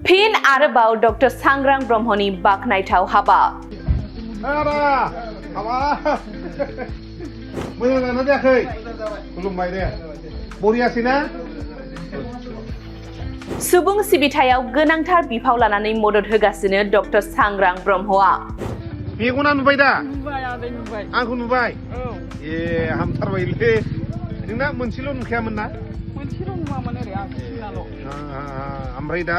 फिन आरोबाव डक्टर सांग्रां ब्रह्मनि बाखनायथाव हाबा मोजां जाना जायाखै खुलुमबाय दे बरियासैना सुबुं सिबिथायाव गोनांथार बिफाव लानानै मदद होगासिनो डक्टर सांग्रां ब्रह्मआ मेगना नुबाय दा नुबाय आंखौ नुबाय ए हामथारबायलै नोंना मोनसेल' नुखायामोन ना मोनसेल' नुवामोन ओरै आथिंनाल' ओमफ्राय दा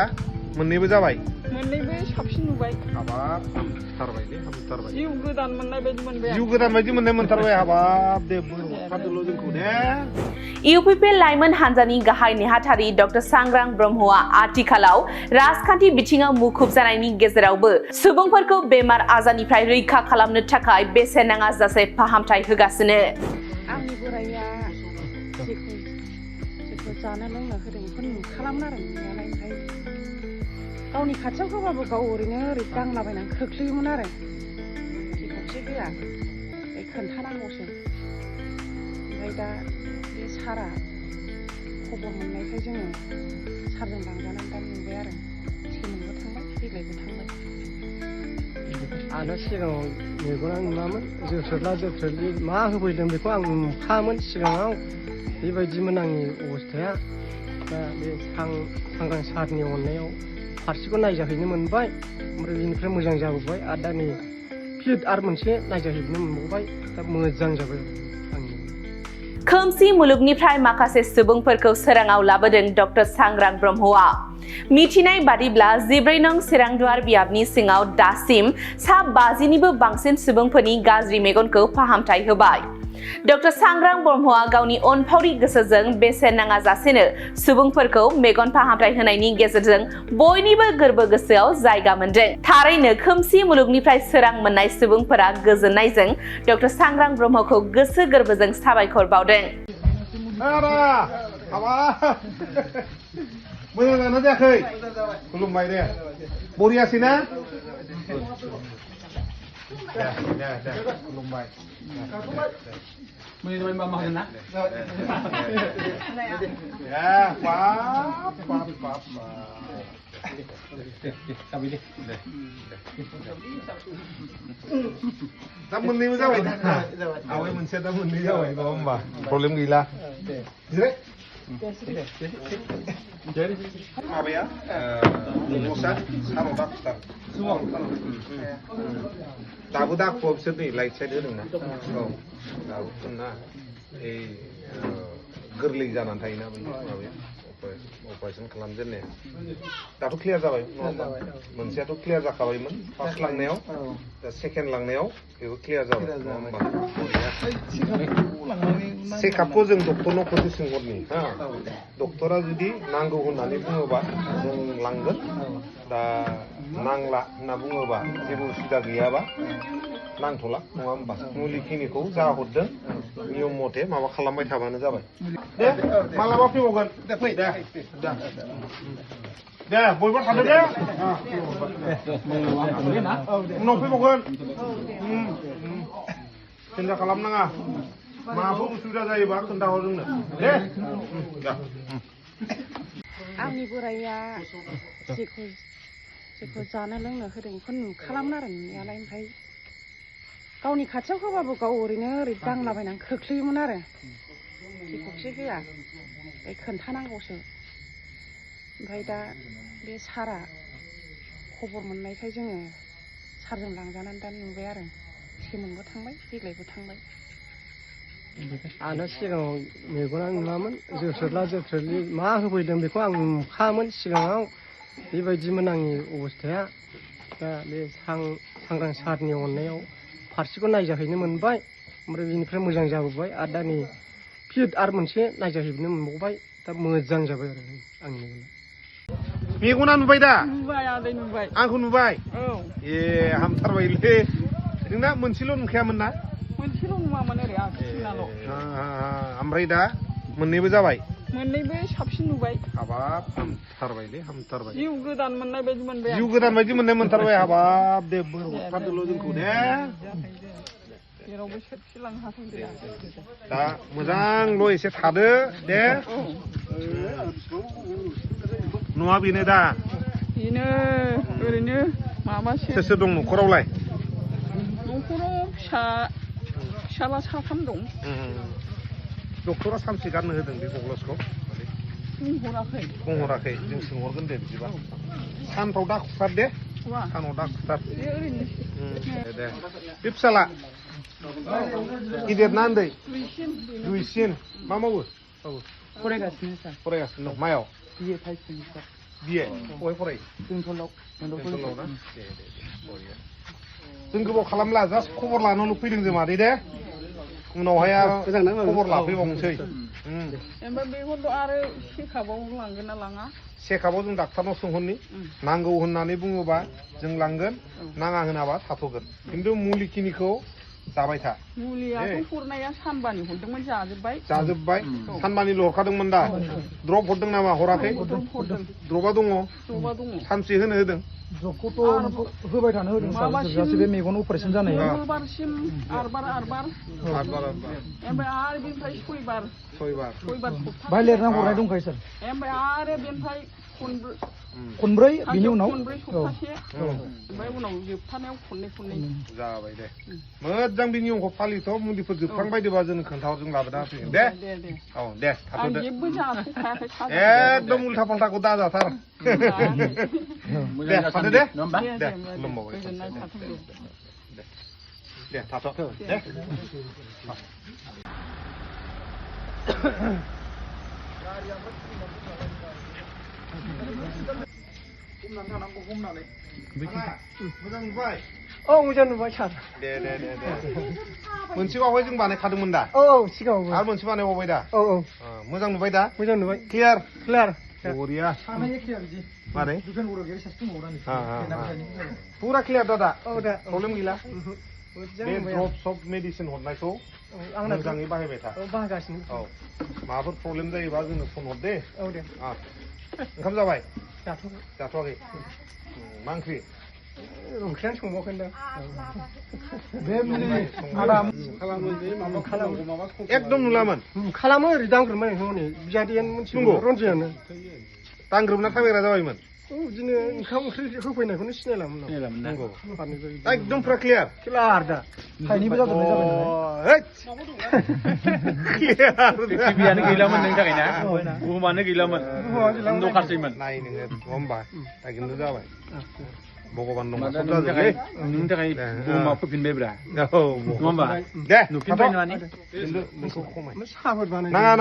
मोननैबो जाबाय मोननैबो साबसिन नुबाय हाबाब हामथारबायलै हामथारबाय जिउ गोदान मोननाय बायदि मोनबाय जिउ गोदान बायदि मोननाय मोनथारबाय हाबाब दे बोरफादोल' जोंखौ दे इउपिपि लाइमोन हान्जानि गाहाय नेहाथारि डक्टर सांग्रां ब्रह्मआ आथिखालाव राजखान्थि बिथिङाव मुखुब जानायनि गेजेरावबो सुबुंफोरखौ बेमार आजारनिफ्राय रैखा खालामनो थाखाय बेसेन नाङाजासे फाहामथाय होगासिनो आंनि बोराइया जेखौ जानो लोंनो होदों बेखौ खालामनो आरो नुनायालाय ओमफ्राय गावनि खाथियाव होबाबो गाव ओरैनो दांलाबायनानै खोख्लैयोमोन आरो जेखौसो होआ खोन्थानांगौसो ओमफ्राय दा बे सारा खबर मोननायखाय जोङो सारजों लांजानानै दा नुबाय आरो सेमोनबो थांबाय देग्लायबो थांबाय आंना सिगाङाव मेगना नुवामोन जोथोरलि मा होफैदों बेखौ आं नुखामोन सिगाङाव बेबायदिमोन आंनि अबस्थाया दा बे सांग्रां सारनि अननायाव फारसेखौ नायजाहैनो मोनबाय ओमफ्राय बेनिफ्राय मोजां जाबोबाय आरो दा नै फिट आरो मोनसे नायजाहैनो मोनबावबाय दा मोजां जाबाय आंनि खोमसि मुलुगनिफ्राय माखासे सुबुंफोरखौ सोराङाव लाबोदों डक्टर सांग्रां ब्रह्मआ मिथिनाय बादिब्ला 14 नं सिरांदुवार बियाबनि सिङाव दासिम सा 50निबो बांसिन सुबुंफोरनि गाज्रि मेगनखौ फाहामथाय होबाय डक्टर सांग्रां ब्रह्मआ गावनि अनफावरि गोसोजों बेसेन नाङाजासेनो सुबुंफोरखौ मेगन फाहामथाय होनायनि गेजेरजों बयनिबो गोरबो गोसोआव जायगा मोनदों थारैनो खोमसि मुलुगनिफ्राय सोरां मोननाय सुबुंफोरा गोजोननायजों डक्टर सांग्रां ब्रह्मखौ गोसो गोरबोजों साबायखर बावदों मोजां जाना जायाखै खुलुमबाय दे बरियासैना दे खुलुमबाय Mày mà mày nè. Ya, pap. Sabi đi. Dah menni जाबाय दा. Awai मोनसे दा menni जाबाय नङा होमबा? Problem गैला. Direk. माबाया बसा साराव दाखुथार दाबो दाखुआ बिसोर नै लाइट साइड होदोंना औ दाबो ना गोरलै जानानै थायोना माबाया अपारेसन खालामजेननाया दाथ' क्लियार जाबाय नङा होमबा मोनसेयाथ' क्लियार जाखाबायमोन फार्स्ट लांनायाव दा सेकेन्ड लांनायाव बेबो क्लियार जाबाय नङा होमबा चेकआपखौ जों डक्टरनाव खनसे सोंहरनि हा डक्टरा जुदि नांगौ होननानै बुङोबा जों लांगोन दा नांला होनना बुङोबा जेबो उसुबिदा गैयाबा नांथ'ला नङा होमबा मुलिखिनिखौ जा हरदों नियम मथे माबा खालामबाय थाबानो जाबाय दे मालाबा फैबावगोन दे फै दे बयबो थादो दे उनाव फैबावगोन सिन्था खालामनाङा माबाफोर उसुबिदा जायोबा खोन्थाहर जोंनो दे आंनि बोराइया जेखौ जानो लोंनो होदों बेखौ खालामनो आरो नुनायालाय ओमफ्राय गावनि खाथियाव होबाबो गाव ओरैनो दांलाबायनानै खोख्लैयोमोन आरो जेखौसो होआ खोन्थानांगौसो ओमफ्राय दा बे सारा खबर मोननायखाय जोङो सारजों लांजानानै दा नुबाय आरो सेमोनबो थांबाय देग्लायबो थांबाय आंना सिगाङाव मेगना नुवामोन जोथोरलि मा होफैदों बेखौ आं नुखामोन सिगाङाव बेबायदिमोन आंनि अबस्थाया दा बे सांग्रां सारनि अननायाव फारसेखौ नायजाहैनो मोनबाय ओमफ्राय बेनिफ्राय मोजां जाबोबाय आरो दा नै फिट आरो मोनसे नायजाहैनो मोनबावबाय दा मोजां जाबाय आरो आंनि मेगना नुबाय दा नुबाय आंखौ नुबाय ए हामथारबायलै नोंना मोनसेल' नुखायामोन ना मोनसेल' नुवामोन ओरै आथिंनाल' ओमफ्राय दा मोननैबो जाबाय मोननैबो साबसिन नुबाय हाबाब हामथारबायलै हामथारबाय जिउ गोदान मोननाय बायदि मोनबाय जिउ गोदान बायदि मोननाय मोनथारबाय हाबाब दे बोरफादोल' जोंखौ दे जेरावबो सोरखिलांनो हाथांदो दा मोजांल' एसे थादो दे नुवा बेनो दा बेनो ओरैनो माबासो सोर सोर दं न'खरावलाय न'खराव फिसाला साथाम दं डक्टरा सानसे गाननो होदों बे गग्लसखौ बुंहराखै बुंहराखै जों सोंहरगोन दे बिदिबा सानफ्राव दा खुथार दे वा सानाव दा खुथार बे ओरैनो दे बे फिसाला गिदिर ना उन्दै दुइसिन दुइसिन मा मावो फरायगासिनो सार फरायगासिनो दं मायाव बिए फाइभ सार बिए बहाय फरायो बेंथलाव बेंथलाव ना दे बरिया जों गोबाव खालामला जास्ट खबर लानानैल' फैदों जों मादै दे उनावहाय आरो खबर लाफैबावनोसै ओमफ्राय बेखौथ' आरो चेकआपआव लांगोन ना लाङा चेकआपआव जों डाक्टारनाव सोंहरनि नांगौ होननानै बुङोबा जों लांगोन नाङा होनाबा थाथ'गोन खिन्थु मुलिखिनिखौ जाबाय था मुलियाथ' हरनाया सानबानि हरदोंमोन जाजोब्बाय सानबानिल' हरखादोंमोन दा द्रप हरदों नामा हराखै द्रपा दङ सानसे होनो होदों जबखौथ' होबाय थानो होदों सारजासे बे मेगन अपारेसन जानाया मंगलबारसिम आरबार ओमफ्राय आरो बेनिफ्राय सयबार बाहाय लिरना हरनाय दंखायो सार ओमफ्राय आरो बेनिफ्राय खनब्रै बिनि उनाव खनब्रै सप्तासे ओमफ्राय उनाव जोबथानायाव खननै जाबाय दे मोजां बे नियमखौ फालिथ' मुलिफोर जोबखांबायदोबा जों खोन्थाहर जों लाबोना होफैगोन दे औ दे थाथ'दो जेबो जाथ'खायाखै एकदम उल्था फाल्थाखौ दाजाथार दे थादो दे दे खुलुमबावबाय दे थाथ' दे मोजां नुबाय औ मोजां नुबाय सार दे मोनसे बावहाय जों बानायखादोंमोन दा औ सिगाङावबो आरो मोनसे बानायबावबाय दा औ मोजां नुबाय दा मोजां नुबाय क्लियार बरिया मारै फुरा क्लियार दा औ दा प्रब्लेम गैला बे ड्रप सब मेडिसिन हरनायखौ मोजाङै बाहायबाय था बाहायगासिनो औ माबाफोर प्रब्लेम जायोबा जोंनो फन हर दे औ दे ओंखाम जाबाय जाथ'वाखै मा ओंख्रि ओंख्रियानो संबावाखैदां बे मुलि आराम एकदम नुलामोन खालामो ओरै दांग्रोमोन हनै बियादैयानो मोनथिगौ रन्जियानो दांग्रोमना थाबायग्रा जाबायमोन बिदिनो ओंखाम ओंख्रि होफैनायखौनो सिनायलामोन नंगौ एकदम फुरा क्लियार क्लियार दा थाइनैबो जाजोबनाय जाबाय प्रिथिबियानो गैलामोन नोंनि थाखाय ना बुहुमानो गैलामोन दखारसैमोन नाय नोङो नङा होमबा दा खिन्थु जाबाय भगबान दं नोंनि थाखाय बुहुमा फैफिनबायब्रा नङा होमबा दे नुफिनबाय माने खिन्थु नोंखौ खमाय साहाफोर बानाय नाङा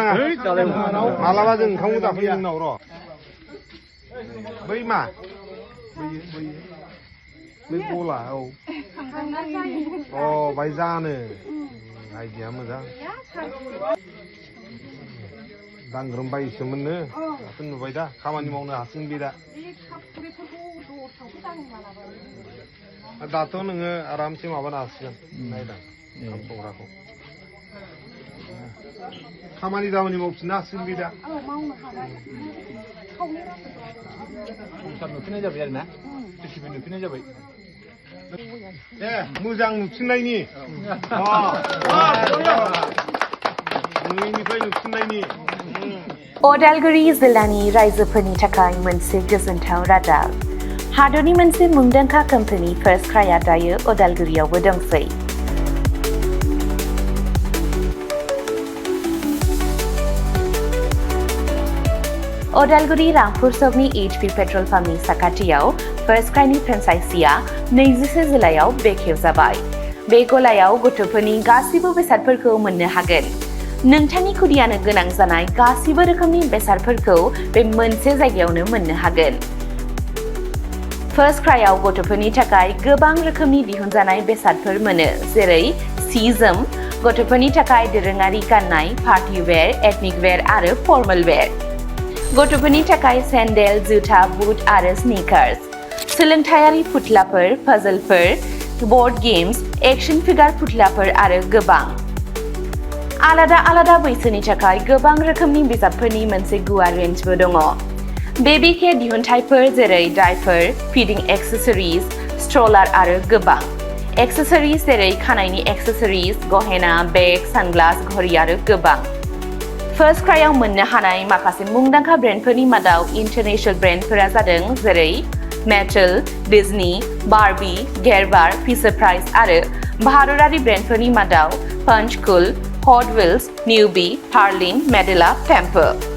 मालाबा जों ओंखामखौ जाफैयो जोंनाव र' बै मा बै गला औ बाय जानो आइडिया मोजां दांग्रोमबायसोमोननो दाथ' नुबाय दा खामानि मावनो हासिगोन बे दा दाथ' नोङो आरामसे माबानो हासिगोन नायदां ओंखाम संग्राखौ खामानि दामानि मावफिननो हासिगोन बे दा नुफिननाय जाबाय आरो ना प्रिथिबि नुफिननाय जाबाय दे मोजां नुफिननायनि नोंनिफ्राय नुफिननायनि अदालगुरि जिल्लानि रायजोफोरनि थाखाय मोनसे गोजोनथाव रादाब हादरनि मोनसे मुंदांखा कम्पानि फार्स्ट क्राइआ दायो अदालगुरियावबो दंसै अदालगुरि रामपुर सकनि HP पेट्रल पाम्पनि साखाथियाव फार्स्ट क्राइनि फ्रेन्चाइजिया 24 जिल्लायाव बेखेवजाबाय बे गलायाव गथ'फोरनि गासिबो बेसादफोरखौ मोननो हागोन नोंथांनि खुदियानो गोनां जानाय गासिबो रोखोमनि बेसादफोरखौ बे मोनसे जायगायावनो मोननो हागोन फार्स्ट क्राइआव गथ'फोरनि थाखाय गोबां रोखोमनि दिहुनजानाय बेसादफोर मोनो जेरै सि जोम गथ'फोरनि थाखाय दोरोङारि गाननाय पार्टी वेर एथनिक वेर आरो फर्मेल वेर गथ'फोरनि थाखाय सेन्डेल जुथा बुट आरो स्निकार्स सोलोंथायारि फुथलाफोर पाजलफोर बोर्ड गेम्स एक्शन फिगार फुथलाफोर आरो गोबां आलादा बैसोनि थाखाय गोबां रोखोमनि बिजाबफोरनि मोनसे गुवार रेन्जबो दङ बेबी केयार दिहुनथायफोर जेरै डायपार फिडिं एक्सेसरिज स्ट्रलार आरो गोबां एक्सेसरिज जेरै खानायनि एक्सेसरिज गहेना बेग सानग्लास घड़ी आरो गोबां फार्स्ट क्राइआव मोननो हानाय माखासे मुंदांखा ब्रेन्डफोरनि मादाव इन्टारनेशनेल ब्रेन्डफोरा जादों जेरै Mattel, Disney, Barbie, Gerber, Fisher Price आरो भारतारि ब्रेन्डफोरनि मादाव पंचकुल, हट व्हील्स, निउबी, हार्लिन, मेडेला, टेम्पो।